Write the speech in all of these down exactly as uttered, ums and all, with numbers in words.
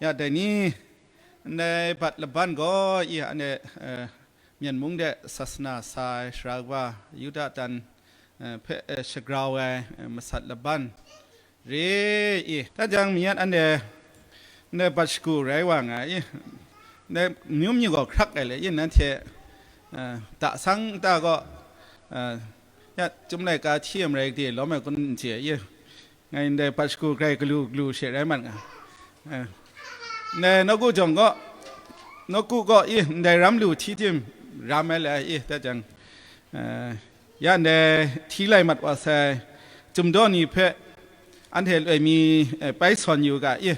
Ya dai ni, ndai bat laban gaw, i, anhte, eh, Myen mung de sasana sa ai sara kaba, Yuda tan, eh, hpe, eh, shagrau ai, eh, masat laban re, i. Tat jang, mi yan anhte, ndai bat shagu rai wa nga, i. Ndai myu myu gaw hkrak ai le, i, nanhte, eh, da sang ta gaw, eh, ya, Chyum laika hti ai marai gade lawm ai kun n chye, i. Ngai ndai bat shagu grai galu galu she rai mat nga. Eh, ndai nawku jawng gaw, nawku gaw, i, ndai ram lu hti tim ram ai le, i, tat jang, eh, ya ndai hti lai mat wa sai, Chyum daw ni hpe anhte loi mi, eh, pai sawn yu ga, i.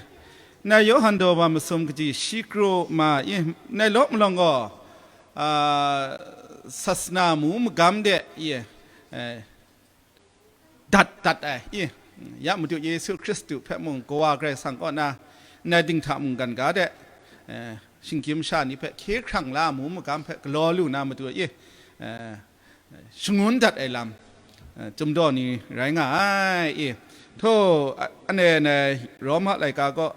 Ndai Yawhan daw ba masum kaji shi kru ma, i, ndai law malawng gaw, ah, sasana mu magam de, i, eh, dat dat ai, i, ya Madu Yesu Hkristu hpe mung Kawa Karai Kasang kaw na, ndai dinghta mungkan ga de, eh, shinggyim sha ni hpe hkye hkrang la mu magam hpe galaw lu na matu, i, eh, shangun dat ai lam, eh, Chyum daw ni rai nga ai, i. Htaw, a-, anhte ndai Roma laika kaw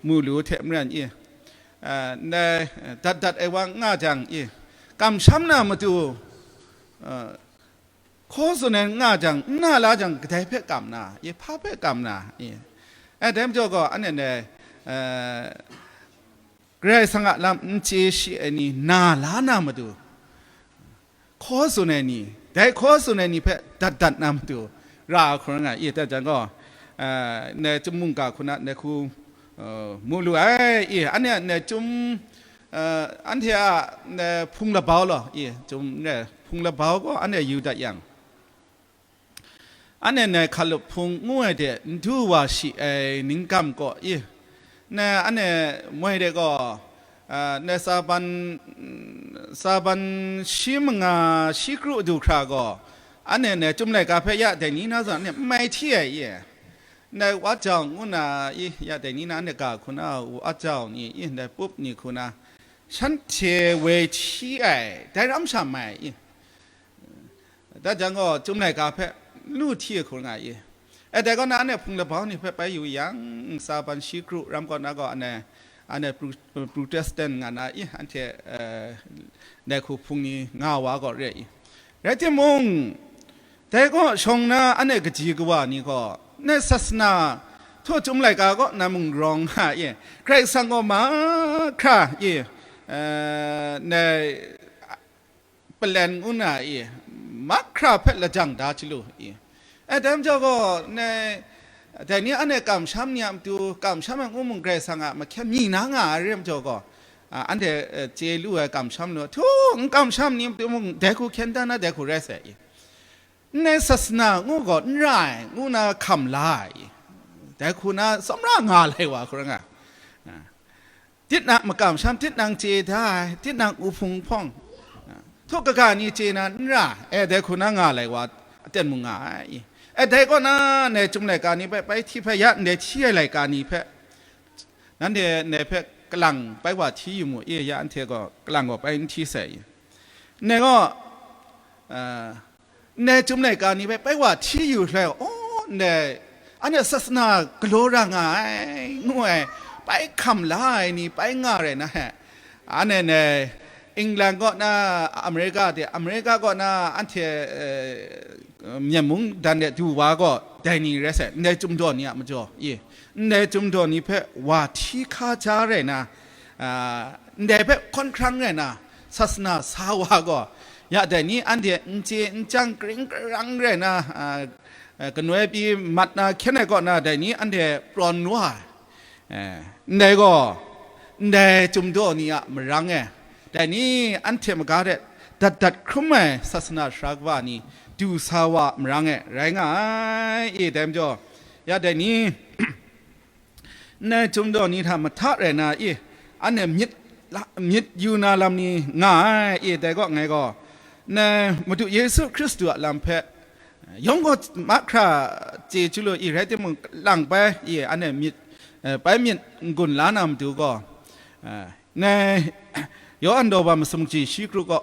mu lu hte maren, i, eh, ndai, eh, dat dat ai wa n nga jang, i, kamsham na matu, eh, hkaw tsun ai n nga jang, n na la jang, kadai hpe kam na, i, hpa hpe kam na, i. Eh, dai majaw gaw, anhte ndai, eh, Karai Kasang a lam n chye shi ai ni na la na matu, hkaw tsun ai ni, dai hkaw tsun ai ni hpe dat dat na matu, ra hkrum nga, i, tat jang gaw, eh, ndai Chyum mungga hku na, ndai hku, eh, mu lu ai, i, anhte a ndai Chyum, eh, anhte a, eh, hpung labau law, i, Chyum re, hpung labau gaw anhte yu dat yang, anhte ndai hkalup hpung ngu ai de n du wa shi ai ningkam kaw, i, ndai anhte moi de gaw, eh, ndai Saban, Saban shi manga shi kru du hkra gaw, anhte ndai Chyum laika hpe ya dai ni na zawn anhte n mai hti ai, i. Ndai Wu Ajau ngu na, i, ya dai ni na, anhte ga hku na Wu Ajau ni, i, ndai Pup ni hku na, shanhte woi hti ai, dai ram sha mai, i. Tat jang gaw, Chyum laika hpe lu hti ai hkrum nga, i. E, dai kaw na, anhte hpung labau ni hpe pai yu yang, Saban shi kru ram kaw na gaw, anhte, anhte Pro-, Protestant nga na, i, anhte, eh, ndai hku hpung ni nga wa gaw re, i. Rai timung, dai kaw shawng na anhte kaji kawa ni gaw, ndai sasana, htaw Chyum laika kaw na mung rawng nga, i, Karai Kasang gaw mahkra, i, eh, ndai palen ngu na, i, mahkra hpe lajang da chyalu, i. E, dai majaw gaw, ndai, dai ni anhte kamsham ni a matu, kamsham ai ngu mung Karai Kasang a mahkyen mi na nga ai re majaw gaw, a, anhte, eh, chye lu ai kamsham lu, htaw n kamsham ni a matu mung, dai hku hkyen dan na dai hku rai sai, i. Ndai sasana ngu gaw n ra ai, ngu na hkam la ai, i. Dai hku na tsawmra nga lai wa hkrum nga. A, tinang makamsham, tinang chye da ai, tinang u hpung hpawng, a, htaw kaga ni chye na n ra, e, dai hku na nga lai wa aten mung nga ai, i. E, dai kaw na, ndai Chyum laika ni hpe pai hti hpe ya ndai hti ai laika ni hpe, nanhte ndai hpe kalang pai wa hti yu mu, i, ya anhte gaw kalang gaw pai n hti sai, i. Ndai gaw, a, ndai Chyum laika ni hpe pai wa hti yu shaloi, aw, ndai, anhte sasana galaw ra nga ai, ngu ai, pai hkam la ai ni pai nga rai na he, anhte ndai England kaw na, America de, America kaw na anhte, eh, Myen mung dan de du wa gaw, dai ni rai sai, ndai Chyum daw ni a majaw, i, ndai Chyum daw ni hpe wa hti hka ja rai na, a, ndai hpe hkawn hkrang rai na, sasana sa wa gaw, ya dai ni anhte n chye n chyang karing karang rai na, a, a, kanoi pyi mat na hkyen ai kaw na, dai ni anhte prawn wa ai. E, ndai gaw, ndai Chyum daw ni a marang e, dai ni anhte maga de dat dat hkrum ai sasana sara kaba ni du sa wa marang e rai nga ai, i, dai majaw, ya dai ni, ndai Chyum daw ni hta mahta rai na, i, anhte myit la, myit yu na lam ni nga ai, i, dai kaw ngai gaw, ndai Madu Yesu Hkristu a lam hpe yawng gaw mahkra chye chyalu, i, rai timung, lang bai, i, anhte myit, eh, bai myit n-gun la na matu gaw, eh, ndai Yawhan daw ba masum kaji shi kru gaw,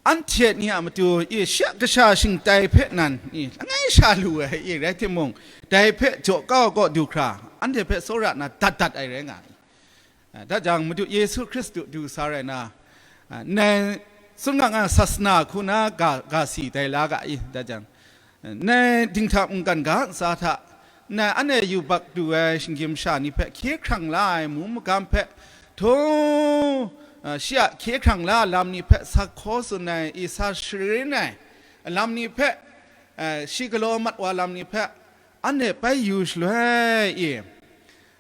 anhte ni a matu, i, shi a kasha shingtai hpe nan, i, langai sha lu ai, i, rai timung, dai hpe jaw kau kaw du hkra, anhte hpe tsawra nna dat dat ai rai nga i. A, dat jang, Madu Yesu Hkristu du sa rai na, a, ndai tsun nga nga sasana hku na ga, ga si dai la ga i, dat jang, ndai dinghta mungkan ga ntsa hta, ndai anhte yubak du ai shinggyim sha ni hpe hkye hkrang la ai mu magam hpe, htung, a, shi a hkye hkrang la lam ni hpe sa hkaw tsun ai, i sa sharin ai lam ni hpe, a, shi galaw mat wa lam ni hpe, anhte bai yu shaloi i,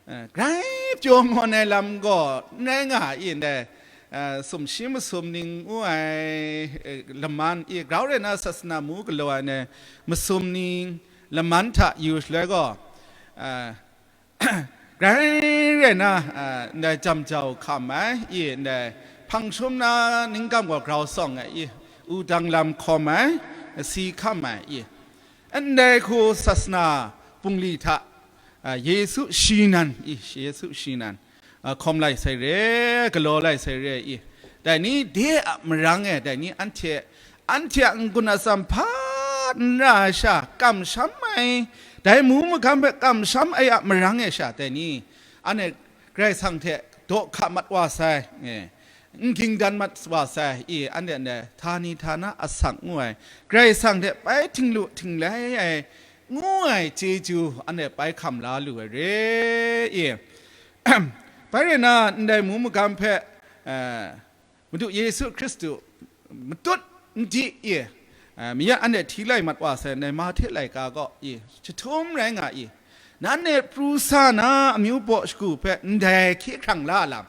Eh, grai pyaw ngawn ai lam gaw n rai nga i ndai, eh, sumshi masum ning ngu ai, eh, laman i, grau rai na sasana mu galaw ai ndai masum ning laman hta yu shaloi gaw, eh, grai rai na, eh, ndai jam jau hkam ai i, ndai hpang shum na ning gam gaw grau sawng ai i, wudang lam hkawm ai, si hkam ai i, ndai hku sasana bungli hta, a, Yesu shi nan i, Yesu shi nan, a, hkawm lai sai re, galaw lai sai re i, dai ni de a marang e, dai ni anhte, anhte a n-gun atsam hpat n ra ai sha, kamsham ai, dai mu magam hpe kamsham ai a marang e sha, dai ni, anhte Karai Kasang hte daw hka mat wa sai, e, n ging dan mat wa sai, i, anhte ndai htani htana asak ngu ai, Karai Kasang hte bai htinglu htinglai ai, ngu ai chyeju anhte bai hkam la lu ai re, i. Bai rai na, ndai mu magam hpe, eh, Madu Yesu Hkristu matut n di, i, eh, mayan anhte hti lai mat wa sai, ndai Mahte laika gaw, i, jahtum rai nga i, nanhte pru sa na amyu baw shagu hpe ndai hkye hkrang la lam,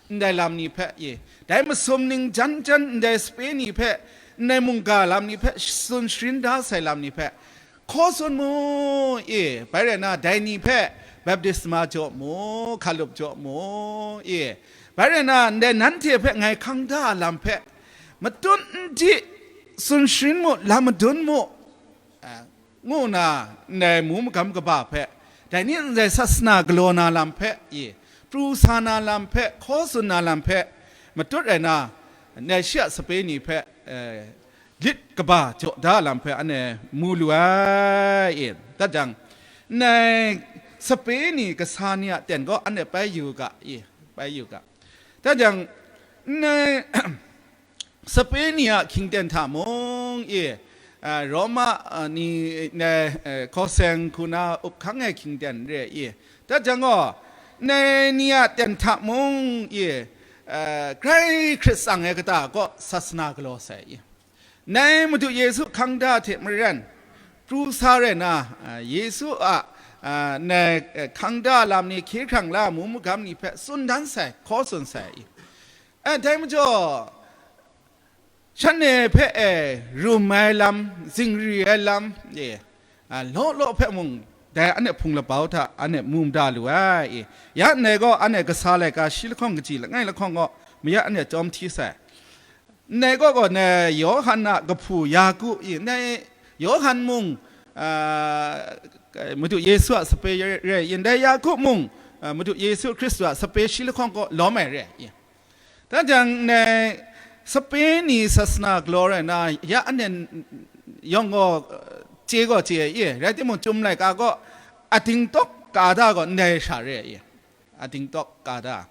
ndai lam ni hpe, i, dai masum ning jan jan ndai sape ni hpe, ndai mungga lam ni hpe tsun sharin da sai lam ni hpe, hkaw tsun mu, i, bai rai na, dai ni hpe baptisma jaw mu, hkalup jaw mu, i, bai rai na, ndai nanhte hpe ngai hkang da lam hpe, matut n di, tsun sharin mu, lam madun mu, a, ngu nna, ndai mu magam kaba hpe, dai ni ndai sasana galaw na lam hpe, i, pru sa na lam hpe, hkaw tsun na lam hpe, matut rai na, ndai shi a sape ni hpe, eh, lit kaba jaw da lam hpe anhte mu lu ai, i. Dat jang, ndai sape ni kasa ni a ten gaw anhte bai yu ga, i, bai yu ga. Dat jang, ndai sape ni a hkying ten hta mung, i, a, Roma, a, ni, ndai, e, hkaw seng hku na up hkang ai hkying ten re, i. Dat jang gaw, ndai ni a ten hta mung, i, a, grai hkrit tsang ai kata kaw sasana galaw sai, i. Ndai Madu Yesu hkang da hte maren, pru sa rai na, a, Yesu a, a, ndai, e, hkang da lam ni hkye hkrang la mu magam ni hpe tsun dan sai, hkaw tsun sai, i. E, dai majaw, shanhte hpe e rum ai lam, zingri ai lam, e, a, law law hpe mung, dai anhte hpung labau hta anhte mu mada lu ai, i. Ya ndai gaw anhte kasa laika shi lahkawng kaji langai lahkawng gaw, mayat anhte chyawm hti sai. Ndai gaw gaw, ndai Yawhan a kahpu Yaku, i, ndai Yawhan mung, a, Madu Yesu a sape re, re, i, ndai Yaku mung, a, Madu Yesu Hkristu a sape shi lahkawng kaw lawm ai re, i. Dan jang, ndai sape ni sasana galaw rai na, ya anhte yawng gaw, chye gaw chye ai, i, rai timung, Chyum laika gaw, a dingtawk ka da gaw ndai sha re ai, i, a dingtawk ka da.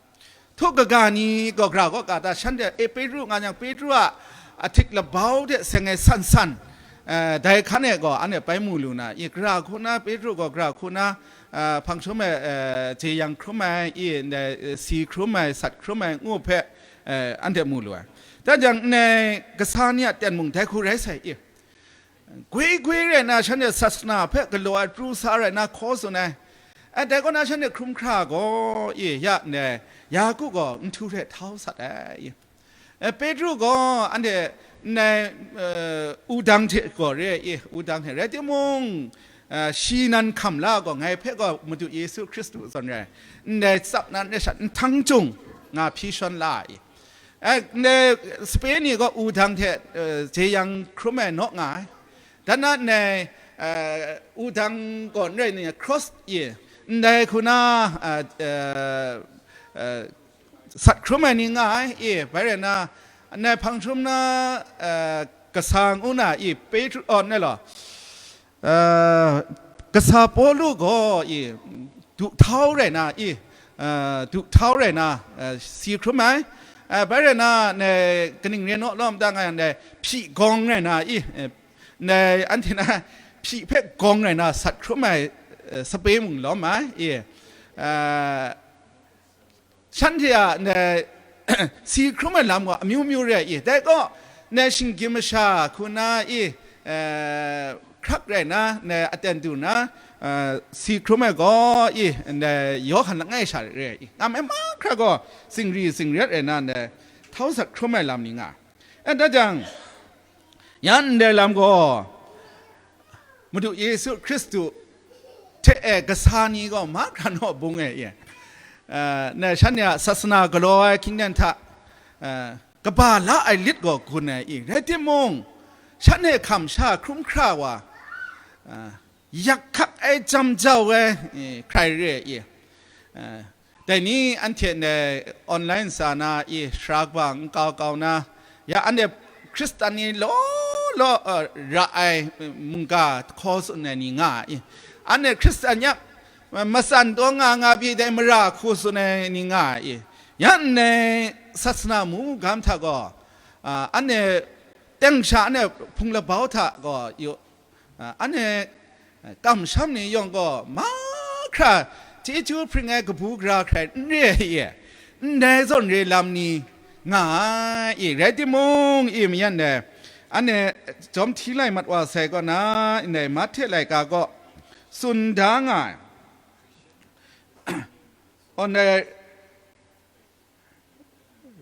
Htuk kaga ni gaw, gara gaw ka da, shanhte, e, Petru nga yang, Petru a, a htik labau de seng ai san san, e, dai hkan e gaw, anhte bai mu lu na, i, gara hku na, Petru gaw gara hku na, a, hpang hkrum ai, e, jeyang hkrum ai, i, ndai, e, si hkrum ai, sat hkrum ai, ngu hpe, e, anhte mu lu ai. Dan jang, ndai kasa ni a ten mung dai hku rai sai, i. Gwi gwi rai na, shanhte sasana hpe galaw ai pru sa rai na, hkaw tsun ai. E, dai kaw na, shanhte hkrum hkra gaw, i, ya ndai, Yaku gaw nhtu hte htau sat ai, i. E, Petru gaw anhte ndai, e, wudang hte gaw re ai, i, wudang hte rai timung, e, shi nan hkam la gaw, ngai hpe gaw Madu Yesu Hkristu zawn rai, ndai tsap na ndai shat nhtang chyung nga hpyi shawn la ai, i. E, ndai sape ni gaw wudang hte, e, jeyang hkrum ai naw nga ai. Dan na ndai, e, wudang gaw n rai ni, cross, i, ndai hku na, e, e, e, sat hkrum ai ni nga ai, i, bai rai na, ndai hpang hkrum na, e, kasa ngu na, i, Petru, oh, ndai law, e, kasa Pawlu gaw, i, duhtau rai na i, eh, duhtau rai na, eh, si hkrum ai. Eh, bai rai na, ne, kaning rai naw lawm ta nga yang dai, hpyi gawng rai na i, eh, ne, anhte na hpyi hpe gawng rai na sat hkrum ai, eh, sape mung lawm ai i, eh, shanhte a, ne, si hkrum ai lam gaw amyu myu re ai i, dai gaw, ne, shinggyim masha hku na i, eh, hkrak rai na, ne, aten du na, eh, si hkrum ai gaw i, ne, Yawhan langai sha re ai i, ngam ai mahkra gaw zingri zingret rai na, ne, htau sat hkrum ai lam ni nga ai. E, da jang, yan ndai lam gaw, Madu Yesu Hkristu hte e kasa ni gaw mahkra naw bung e, e, ne, shanhte a sasana galaw ai hkying hta, e, kaba la ai lit gaw gun ai i, rai timung, shanhte hkam sha hkrum hkra wa, e, yak hkak ai jam jau ai, e, hkrai re ai i, e, dai ni anhte ndai online sa na i, sara kaba nkau kau na, ya anhte Hkristan ni law law, eh, ra ai mungga hkaw tsun ai ni nga ai. Anhte Hkristan ya, eh, matsan taw nga nga pyi dai mara hku tsun ai ni nga ai. Ya ndai sasana mungga hta gaw, ah, anhte teng sha anhte hpung labau hta gaw yu, a, anhte kamsham ni yawng gaw mahkra chyeju hpring ai kabu gara hkrai n re ai e, ndai zawn re lam ni nga ai e, rai timung, i mayan dai, anhte jawm hti lai mat wa sai kaw na, ndai Mahte laika gaw tsun da nga ai. Awn dai,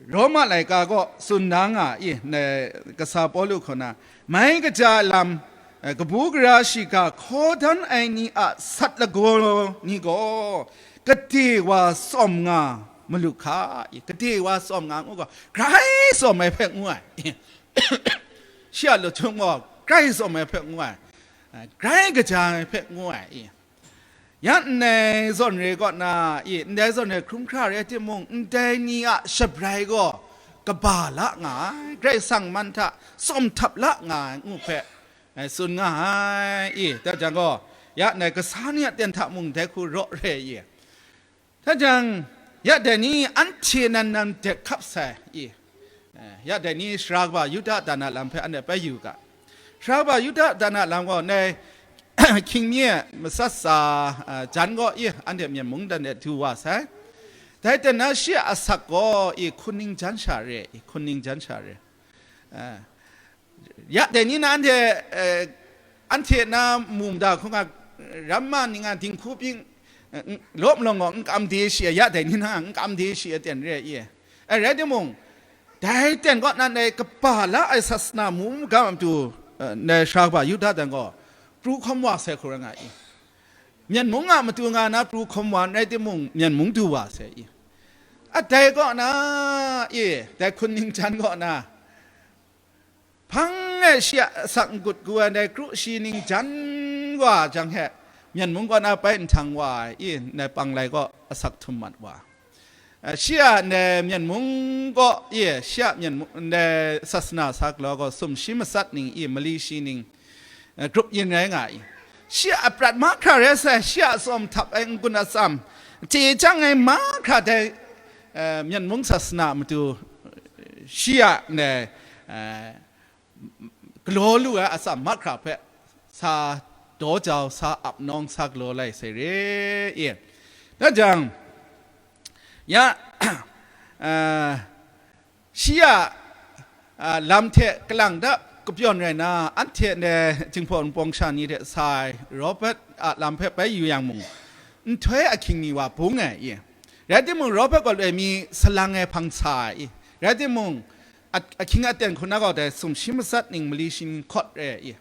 Roma laika gaw tsun na nga i, ne, kasa Pawlu hkaw na, mai kaja lam, eh, kabu gara shiga hkaw dan ai ni a sat lagaw ni gaw, gade wa tsawm nga malu hka i, gade wa tsawm nga ngu gaw, grai tsawm ai hpe ngu ai. Shi a lachyum gaw, grai tsawm ai hpe ngu ai, eh, grai kaja ai hpe ngu ai i. Ya ndai zawn re kaw na i, ndai zawn re hkrum hkra rai timung, ndai ni a shabrai gaw kaba la nga ai, Karai Kasang man hta tsawm htap la nga ai ngu hpe, eh, tsun nga ai i, dai jang gaw, ya ndai kasa ni a ten hta mung dai hku raw re ai i. Dai jang, ya dai ni anhte nan nan dek hkap sai i, Eh, ya dai ni sara kaba Yuda dan a lam hpe anhte bai yu ga. Sara kaba Yuda dan a lam gaw ndai hkying mi e matsat tsa, eh, jan gaw i anhte Myen mung dan de du wa sai. Dai ten na shi a asak gaw i hkun ning jan sha re, i hkun ning jan sha re. Eh, ya dai ni na anhte, eh, anhte na mu mada hkung a, ramma ning a dinghku byin, eh, n-, law malawng gaw n kam de shi ai, ya dai ni na n kam de shi ai ten re ai i. Ai rai timung, dai ten kaw nan dai kaba la ai sasana mungga matu, eh, ndai sara kaba Yuda dan gaw pru hkawm wa sai hku rai nga i. Myen mung a matu nga na pru hkawm wa n rai timung, Myen mung du wa sai i. A dai kaw na i, dai hkun ning jan kaw na, hpang e shi a asak n-gun gu ai ndai kru shi ning jan wa jang he, Myen mung kaw na bai nhtang wa ai i, ndai panglai kaw asak htum mat wa. Eh, shi a ndai Myen mung kaw i, shi a Myen mung, ndai sasana sa galaw gaw sumshi matsat ning i, mali shi ning, eh, grup yin rai nga i. Shi a prat mahkra rai sai, shi a tsawm htap ai n-gun atsam, chye chyang ai mahkra dai, eh, Myen mung sasana matu, shi a ndai, eh, galaw lu ai atsam mahkra hpe sa daw jau, sa ap nawng, sa galaw lai sai re i. Dai jang, ya, eh, shi a, a, lam hte kalang da kapyawn rai na, anhte ndai Jinghpaw Wunpawng sha ni hte sa ai Robert a lam hpe bai yu yang mung, nhtoi ahkying ni wa bung ai i. Rai timung, Robert gaw loi mi salang e hpang sa ai i. Rai timung, a-, ahkying aten hku na gaw dai sumshi matsat ning mali shi ning hkawt re ai i.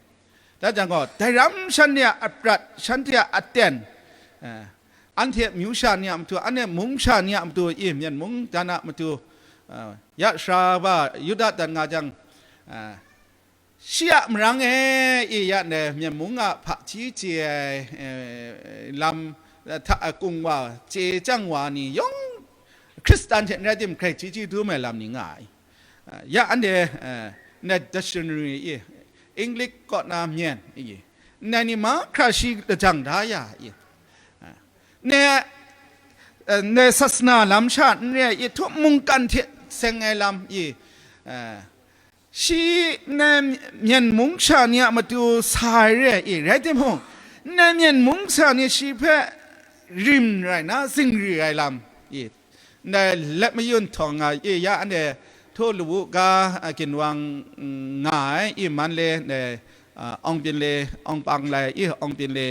Dai jang gaw, dai ram shanhte a aprat, shanhte a aten, eh, anhte myu sha ni a matu, anhte mung sha ni a matu, i Myen mung dan a matu, eh, ya sara kaba Yuda dan nga jang, eh, shi a marang e, i ya ndai Myen mung a hpaji chye ai, eh, lam, eh, hta, eh, kung wa, chye chyang wa ni yawng Hkristan hte n rai tim, grai chyeju dum ai lam ni nga ai. Ah, ya anhte, eh, ndai dictionary i, English kaw na myen i, ndai ni mahkra shi lajang da ya i. Ah, ne, eh, ne sasana lam sha n re ai, i htum mungkan hte seng ai lam, i, eh, shi ne myen mung sha ni a matu sa ai re ai, i rai timung, ne myen mung sha ni shi hpe rim rai na, zingri ai lam, i, ndai let mayun htawng nga, i, ya anhte htu lawu ga, a, ginwang, mm, nga ai, i, man le, ndai, a, awng byin le, awng pang lai, i, awng byin le,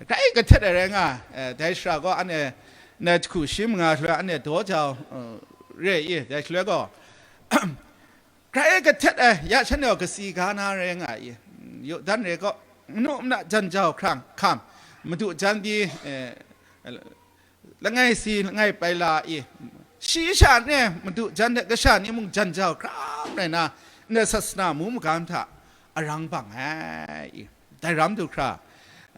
grai kahtet ai rai nga, eh, dai shara gaw anhte, ndai jahku shi manga shaloi anhte daw jau, eh, re i, dai shaloi gaw, grai kahtet ai, ya shanhte gaw kasi ga na rai nga i, yu dan re gaw, manu mana jan jau hkrang hkam, madu jan di, eh, langai si, langai pai la i, shi sha ne, madu jan hte kasha ni mung jan jau hkram rai na, ndai sasana mu magam hta arang bang ai i, dai ram du hkra,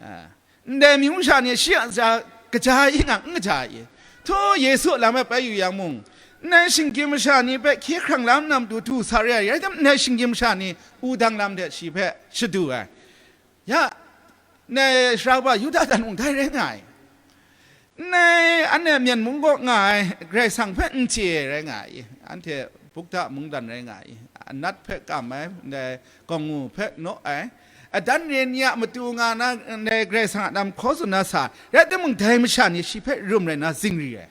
eh, ndai amyu sha ni shi a ja, kaja i nga, n kaja i. Htu Yesu a lam e pai yu yang mung, ndai shinggyim masha ni hpe hkye hkrang lam nna matu du sa re ai, rai tim, ndai shinggyim masha ni wudang lam hte shi hpe shadu ai. Ya, ndai sara kaba Yuda dan mung dai rai nga ai. Ndai anhte myen mung kaw nga ai Karai Kasang hpe n chye ai rai nga ai. Anhte bukda mungdan rai nga ai. Anat hpe kam ai, ndai gawngngu hpe naw ai. Adan re ni a matu nga na, ndai Karai Kasang a lam hkaw tsun na sa, rai timung, dai masha ni shi hpe rum rai na zingri ai.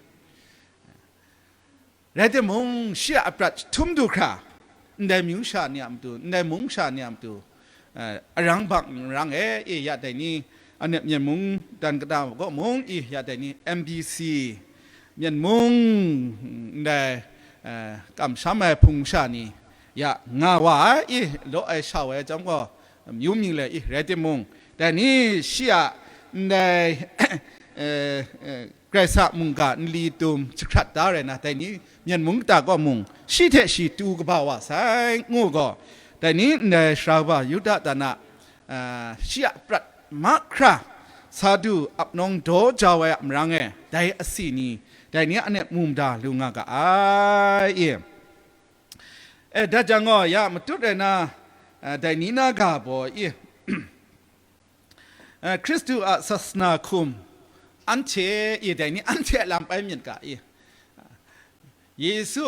Rai timung, shi a aprat jahtum du hkra, ndai myu sha ni a matu, ndai mung sha ni a matu, eh, arang bang n rang e, i, ya dai ni, anhte myen mung dan kata kaw mung, i, ya dai ni, M B C, myen mung, ndai, eh, kamsham ai hpung sha ni, ya nga wa ai, i, law ai sha wa ai chyawm gaw, myu ming le i rai timung, dai ni shi a ndai, eh, eh, Karai Kasang mungga nli tum jahkrat da rai na, dai ni myen mung kata kaw mung, shi hte shi tu kaba wa sai, ngu gaw, dai ni ndai sara kaba Yuda dan a, ah, shi a prat mahkra sa du ap nawng daw jau ai a marang e, dai asi ni, dai ni anhte mu mada lu nga ga ai, i. E, dat jang gaw, ya matut rai na, eh, dai ni na ga baw i, eh, Hkristu a sasana hkum, anhte i, dai ni anhte a lam pai myit ga i, Yesu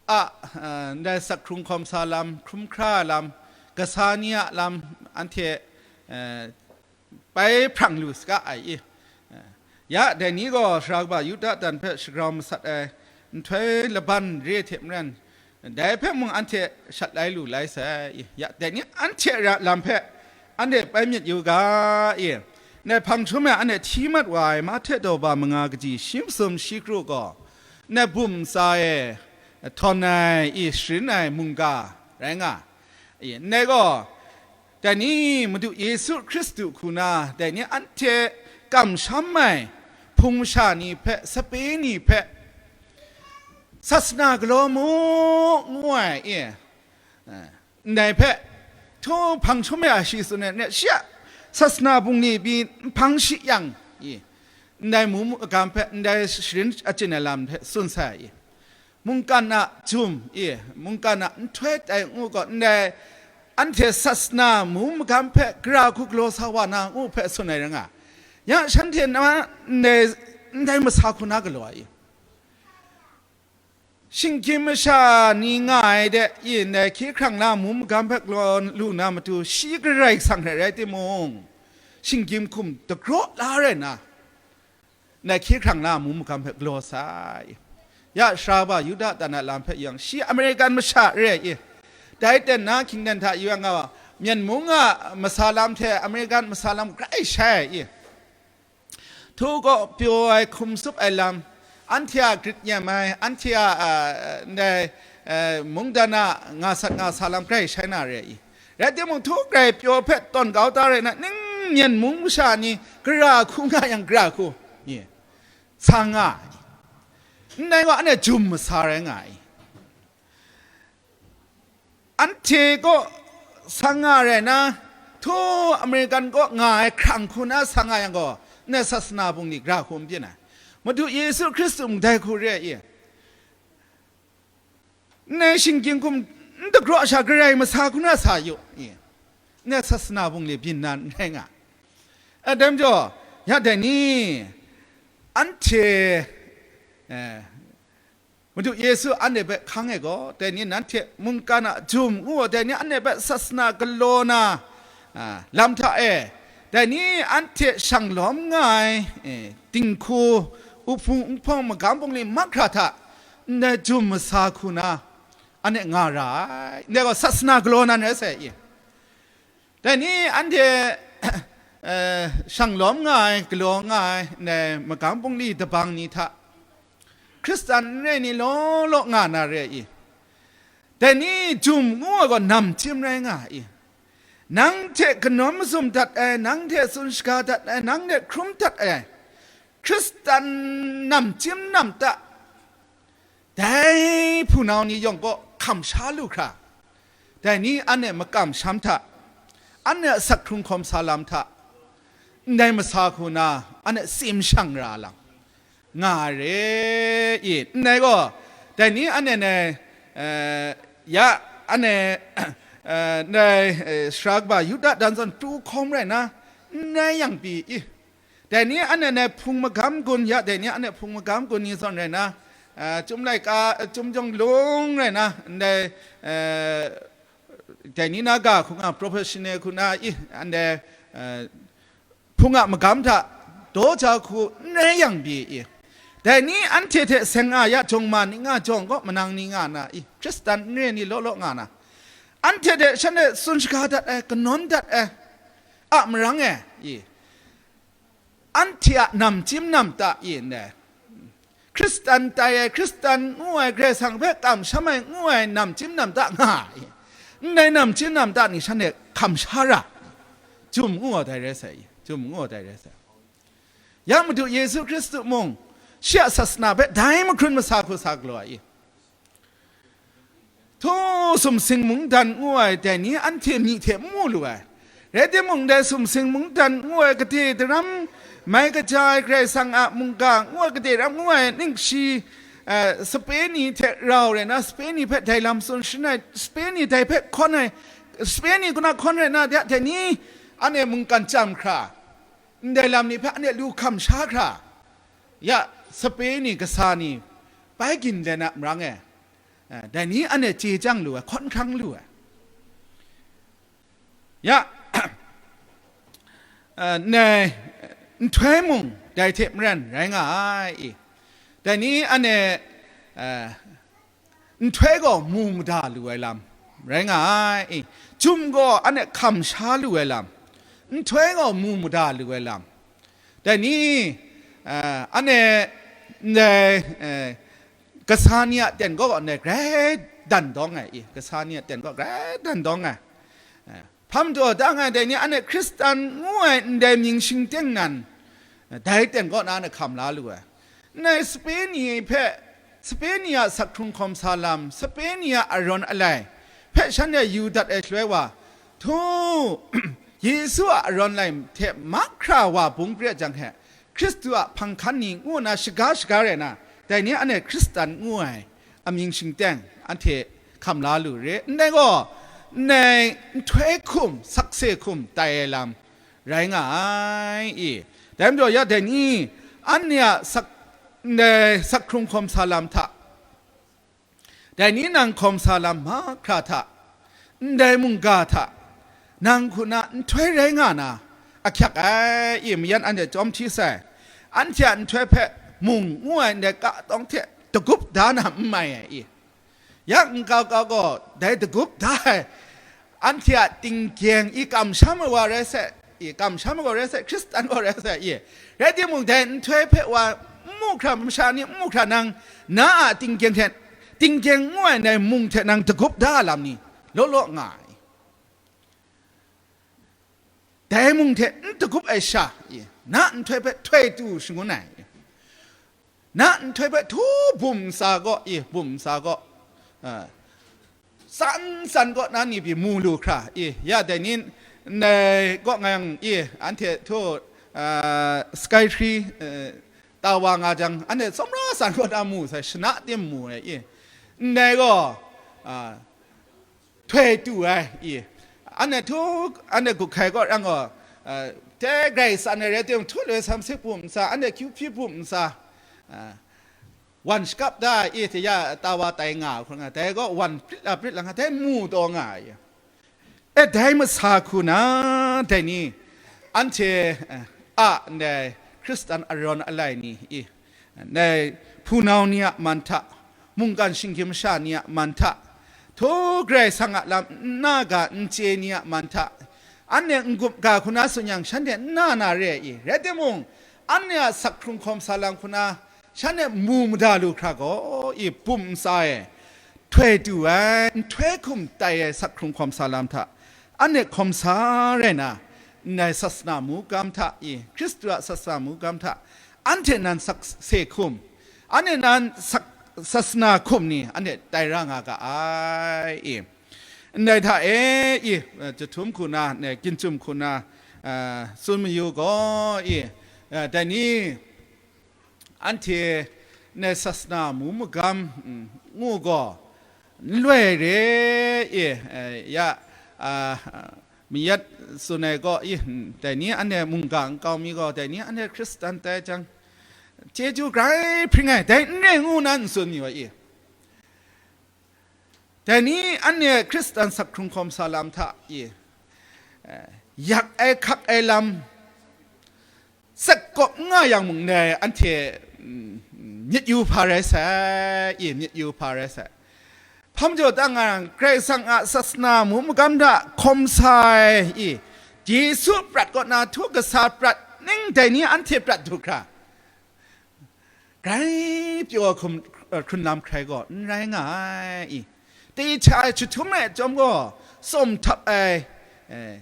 a, eh, ndai sak hkrung hkawm sa lam, hkrum hkra lam, kasa ni a lam, anhte, eh, bai hprang lu saga ai i. Ya, dai ni gaw sara kaba Yuda dan hpe shagrau masat ai nhtoi laban re hte maren, dai hpe mung anhte shat lai lu lai sai i. Ya, dai ni anhte ra lam hpe anhte pai myit yu ga i. Ndai hpang htum e anhte hti mat wa ai Mahte daw ba manga kaji shi masum shi kru gaw, ndai bum ntsa e htawn ai i sharin ai mungga rai nga. I, ndai gaw, dai ni Madu Yesu Hkristu hku na, dai ni anhte kamsham ai hpung masha ni hpe, sape ni hpe, sasana galaw mu, ngu ai, i, eh, ndai hpe, htu hpang htum ya shi tsun ai, ne, shi a sasana bungli pyi nhpang shi yang, i, ndai mu magam hpe, ndai sharin achyin ai lam hpe tsun sai, i. Mungkan a jum, i, mungkan a nhtoi tai ngu gaw, ndai anhte sasana mu magam hpe gara hku galaw sa wa na ngu hpe tsun ai rai nga. Ya shanhte na ndai, ndai masa hku na galaw ai. Shinggyim masha ni nga ai de, i, ndai hkye hkrang na mu magam hpe galaw lu na matu, shi Karai Kasang hte rai timung, shinggyim hkum dagraw la rai na, ndai hkye hkrang na mu magam hpe galaw sai. Ya, sara kaba Yuda dan a lam hpe yang, shi American masha re ai i. Dai ten na hkying dan hta yu yang gaw, myen mung a masa lam hte American masa lam grai shai ai i. Htu kaw pyaw ai hkum tsup ai lam, anhte a grit nyem ai, anhte a, a, ndai, e, mungdan a nga sat nga sa lam grai shai na re ai i. Rai timung, htu grai pyaw hpe tawn kau da rai na, ning myen mung masha ni gara hku nga yang gara hku, nye, sa nga ai. Ndai gaw, anhte jum masa rai nga ai. Anhte kaw sa nga rai na, htu American kaw nga ai hkrang hku na sa nga yang gaw, ndai sasana bungli gara hku n byin ai. Madu Yesu Hkristu mung dai hku re ai. Ndai shinggyim hkum n dagraw sha, Karai masa hku na sa yu, i. Ndai sasana bungli byin na n rai nga. Adam jaw, ya dai ni, anhte, eh, Madu Yesu anhte hpe hkang ai gaw, dai ni nanhte mungkan a jum ngu ai, dai ni anhte hpe sasana galaw na, a, lam hta e, dai ni anhte shang lawm nga ai, e, dinghku, uhpung, nhpawng, magam bungli mahkra hta ndai jum masa hku na, anhte nga ra ai. Ndai gaw sasana galaw nan rai sai i. Dai ni anhte, eh, shang lawm nga ai, galaw nga ai, ndai magam bungli dabang ni hta, Hkristan n rai ni law law nga na re i. Dai ni jum ngu ai gaw namchyim rai nga i. Nang hte kanawn mazum dat ai, nang hte tsun shaga dat ai, nang hte hkrum dat ai, Hkristan namchyim namta, dai hpunau ni yawng kaw hkam sha lu hkra, dai ni anhte makam sham hta, anhte a sak hkrung hkawm sa lam hta, ndai masa hku na, anhte tsim shang ra lam nga ai re i. Ndai gaw, dai ni anhte ndai, eh, ya, anhte, eh, ndai, eh, sara kaba Yuda dan zawn tu hkawm rai na, n rai yang pyi i. Dai ni anhte ndai hpung magam gun, ya, dai ni anhte hpung magam gun ni zawn rai na, ah, Chyum laika, Chyum jawng lung rai na, ndai, eh, dai ni na ga hku nga, professional hku na, i, anhte, eh, hpung a magam hta daw ja hku n rai yang pyi i. Dai ni anhte hte seng a ya jawng ma ni nga jawng kaw manang ni nga na i, Hkristan n re ni law law nga na, anhte hte shanhte tsun shaga dat ai, kanawn dat ai a marang e i. Anhte a namchyim namta i ndai, Hkristan tai ai, Hkristan ngu ai, Karai Kasang hpe kamsham ai ngu ai namchyim namta nga ai. Ndai namchyim namta ni shanhte hkam sha ra, jum ngu ai dai rai sai, jum ngu ai dai rai sai. Ya Madu Yesu Hkristu mung, shi a sasana hpe dai mahkrun masa hku sa galaw ai. Htu sumsing mungdan ngu ai dai ni anhte myi hte n mu lu ai. Rai timung, dai sumsing mungdan ngu ai gade daram mai kaja ai Karai Kasang a mungga ngu ai gade daram ngu ai ning shi, eh, sape ni hte rau rai na, sape ni hpe dai lam tsun sharin ai, sape ni dai hpe hkawn ai, sape ni kaw na hkawn rai na, dai, dai ni anhte mungkan chyam hkra, ndai lam ni hpe anhte lu hkam sha hkra, ya, sape ni, kasa ni, bai ginlen a marang e, eh, dai ni anhte chye chyang lu ai, hkawn hkrang lu ai. Ya, eh, ndai nhtoi mung dai hte maren rai nga ai i. Dai ni anhte, eh, nhtoi gaw mu mada lu ai lam rai nga ai i. Jum gaw anhte hkam sha lu ai lam, nhtoi gaw mu mada lu ai lam. Dai ni, eh, anhte ndai, eh, kasa ni a ten gaw ndai grai dan dawng ai i, kasa ni a ten gaw grai dan dawng ai. Eh, hpa majaw da nga ai dai ni anhte Hkristan ngu ai ndai mying shingteng nan, eh, dai ten kaw na anhte hkam la lu ai. Ndai sape ni hpe, sape ni a sak hkrung hkawm sa lam, sape ni a arawn alai hpe shanhte yu dat ai shaloi wa, htu, Yesu a arawn alai hte mahkra wa bung pre jang he, Hkristu a hpang hkan ni ngu nna shaga shaga rai na, dai ni anhte Hkristan ngu ai amying shingteng anhte hkam la lu re, ndai gaw, ndai nhtoi hkum, sakse hkum tai ai lam rai nga ai i. Dai majaw, ya dai ni, anhte a sak, ndai sak hkrung hkawm sa lam hta, dai ni nang hkawm sa lam mahkra hta, ndai mungga hta, nang hku na nhtoi rai nga na, ahkyak ai i, mayan anhte chyawm hti sai. Anhte a nhtoi hpe mung ngu ai ndai ka tawng hte dagup da na n mai ai i. Ya nkau kau gaw dai dagup da ai, anhte a tinggyeng i kamsham ai wa rai sai, i kamsham ai gaw rai sai, Hkristan gaw rai sai, i rai timung, dai nhtoi hpe wa n mu hkra, masha ni n mu hkra, nang na a tinggyeng hte, tinggyeng ngu ai ndai mung hte nang dagup da ai lam ni law law nga ai. Dai mung hte n dagup ai sha, i na nhtoi hpe htoi tu shangun ai. Na nhtoi hpe htu bum sa gaw, i, bum sa gaw, a, tsan tsan gaw na ni pyi mu lu hkra, i, ya dai ni, ndai gaw nga yang, i, anhte htu, a, sky tree, e, tawa nga jang, anhte tsawmra san gaw na mu sai, shana tim mu ai, i, ndai gaw, a, htoi tu ai, i, anhte htu, anhte gup hkai gaw rang gaw, a, Dai grai san ai rai timung, htu loi sam sik bum ntsa, anhte kyu hpyi bum ntsa, a, wan shakap da i hte ya tawa tai nga hkrum nga, dai gaw wan prit la prit la nga, dai mu taw nga ai. E, dai masa hku na, dai ni, anhte, eh, a ndai Hkristan arawn alai ni i, ndai hpunau ni a man hta, mungkan shinggyim masha ni a man hta, htu Karai Kasang a lam n na ga n chye ni a man hta, anhte n-gup ga hku na tsun yang, shanhte n na na re ai i, rai timung, anhte a sak hkrung hkawm sa lam hku na, shanhte mu mada lu hkra gaw i, bum ntsa e, htoi du ai, nhtoi hkum tai ai sak hkrung hkawm sa lam hta, anhte hkawm sa rai na, ndai sasana mungkan hta i, Hkristu a sasana mungkan hta, anhte nan sakse hkum, anhte nan sak-, sasana hkum ni anhte tai ra nga ga ai i. Ndai hta e i, eh, chyahtum hku na, ne, ginchyum hku na, eh, tsun mayu gaw i, eh, dai ni, anhte ne sasana mu magam, mm, ngu gaw, n loi re i, eh, ya, a, mayat tsun ai gaw, i, mm, dai ni anhte mungga nkau mi gaw, dai ni anhte Hkristan tai jang, chyeju grai hpring ai, dai n re ngu na n tsun mi wa i. Dai ni anhte Hkristan sak hkrung hkawm sa lam hta i, eh, yak ai hkak ai lam, sat kawp n nga yang mung dai anhte, mm, myit yu hpa rai sai, i, myit yu hpa rai sai. Hpa majaw ta nga yang, Karai Kasang a sasana mu magam hta hkawm sa ai, i, Yesu prat kaw na htu kasa prat ning dai ni anhte prat du hkra, grai pyaw hkum, eh, hkrun lam hkrai gaw n rai nga ai i. Dai hta chyahtum ai chyawm gaw, tsawm htap ai, eh,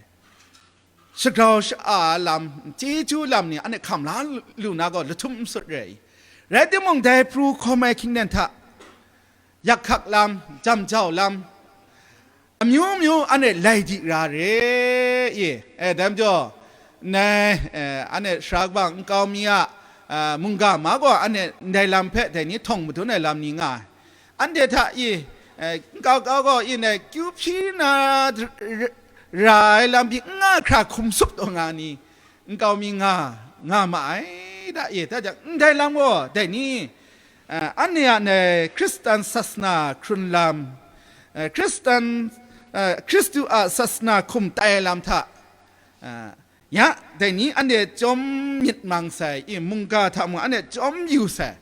shagrau sha-a lam, chyeju lam ni anhte hkam la lu na gaw, lahtum n sut re i. Rai timung, dai pru hkawm ai hkying hta, yak hkak lam, jam jau lam, amyu myu anhte lai di ra re i. E, dai majaw, ndai, e, anhte sara kabang nkau mi a, a, mungga ma gaw anhte ndai lam hpe dai ni htawng madun ai lam ni nga ai. Anhte hta i, e, nkau kau gaw i ndai kyu hpyi na r-, r-, ra ai lam pyi n nga hkra hkum sup taw nga ni, nkau mi nga, nga ma ai da i. Da jang, ndai lam gaw dai ni, a, anhte a ndai Hkristan sasana hkrun lam, a, Hkristan, a, Hkristu a sasana hkum tai ai lam hta, a, ya, dai ni anhte chyawm myit mang sai i, mungga hta mung anhte chyawm yu sai,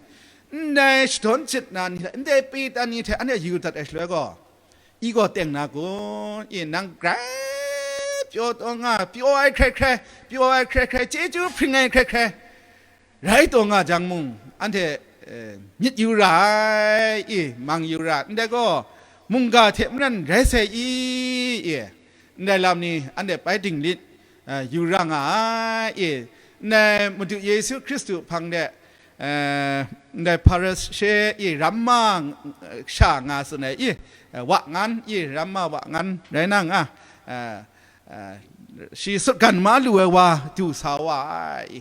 ndai shadawn chyit na ni hte, ndai Petan ni hte anhte yu dat ai shaloi gaw, i gaw teng na kun? I, nang grai pyaw taw nga, pyaw ai hkrai hkrai, pyaw ai hkrai hkrai, chyeju hpring ai hkrai hkrai, rai taw nga jang mung, anhte, eh, myit yu ra ai, i, mang yu ra, ndai gaw, mungga hte maren rai sai i, i, ndai lam ni anhte pai dinglit, eh, yu ra nga ai, i, ndai Madu Yesu Hkristu hpang de, eh, ndai Hparishe i ramma sha nga tsun ai i, eh, wa ngan i, ramma wa ngan rai na nga, eh, eh, shi sutgan ma lu ai wa du sa wa ai i,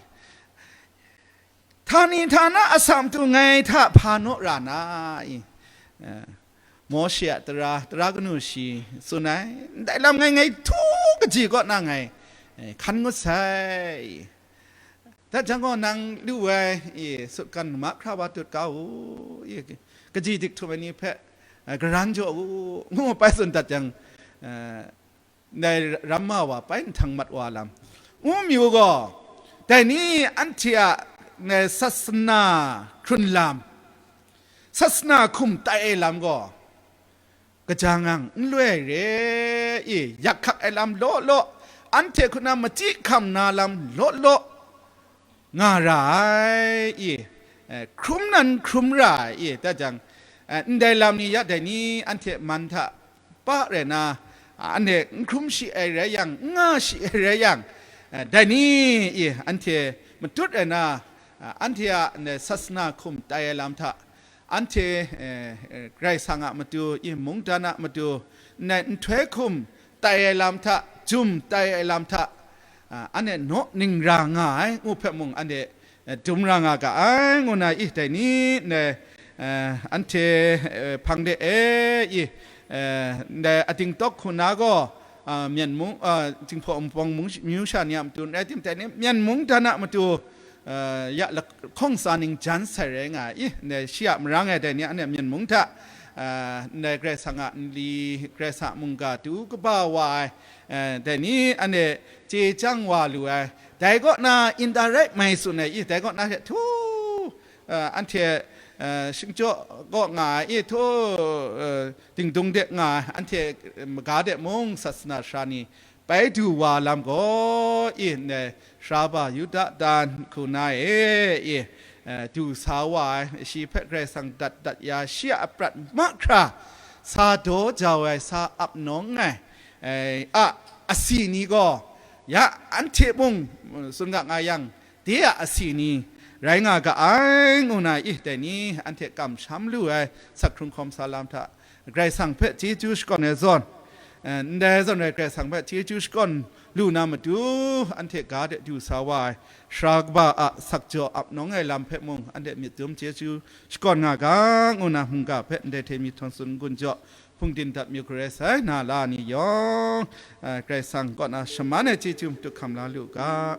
htani htana asak matu ngai hta hpa naw ra na i, eh, Mawshe a tara, tara kanu shi tsun ai, ndai lam ngai, ngai htu kaji kaw na ngai, eh, hkan ngut sai. Dat jang gaw, nang lu ai, e, sutgan mahkra wa tut kau u, e, kaji dik htum ai ni hpe, e, garan jaw u, ngu pai tsun dat jang, e, ndai ramma wa pai nhtang mat wa lam, ngu mi u gaw, dai ni anhte a, e, sasana hkrun lam, sasana hkum tai ai lam gaw, kaja ngang n loi ai re i, yak hkak ai lam law law, anhte hku na machyi hkam na lam law law nga ra ai i, eh, hkrum nan hkrum ra ai i, da jang, eh, ndai lam ni ya dai ni anhte man hta pa rai na, anhte n hkrum shi ai rai yang, n nga shi ai rai yang, eh, dai ni i, anhte matut rai na, ah, anhte a, eh, sasana hkum tai ai lam hta, anhte, eh, eh, Karai Kasang a matu, i mungdan a matu, ndai nhtoi hkum tai ai lam hta, jum tai ai lam hta, ah, anhte naw ning ra nga ai, ngu hpe mung anhte, eh, dum ra nga ga ai, ngu na i dai ni, ndai, eh, anhte, eh, hpang de e i, eh, ndai ating tawk hku na gaw, a, Myen mung, a, Jinghpaw Wunpawng mung, myu sha ni a matu n rai tim, dai ni Myen mungdan a matu, a, ya lahkawng tsa ning jan sai rai nga ai, i, ndai shi a marang e dai ni anhte Myen mung hta, a, ndai Karai Kasang a nli, Karai Kasang a mungga du kaba wa ai, a, dai ni anhte chye chyang wa lu ai, dai kaw na indirect mai tsun ai, i, dai kaw na hte htu, a, anhte, a, shingchyaw kaw nga ai, i, htu, a, dingdung de nga ai, anhte maga de mung sasana sara ni bai du wa lam gaw, i, ndai sara ba Yuda dan hku na e, i, e, du sa wa ai, shi hpe Karai Kasang dat dat ya, shi a prat mahkra sa daw jau ai, sa ap nawng ai, e, a asi ni gaw, ya, anhte mung, mm, tsun ga nga yang, de a asi ni rai nga ga ai, ngu na, i, dai ni anhte kamsham lu ai, sak hkrung hkawm sa lam hta, Karai Kasang hpe chyeju shakawn ai zawn, eh, ndai zawn rai Karai Kasang hpe chyeju shakawn lu na matu, anhte ga de du sa wa ai, sara kaba a sakjaw ap nawng ai lam hpe mung, anhte myit dum chyeju shakawn nga ga, ngu na mungga hpe ndai hte myi htawn tsun n-gun jaw, hpungdim dat mayu garai sai, na la ni yawng, eh, Karai Kasang kaw na shaman ai chyeju matuk hkam la lu ga.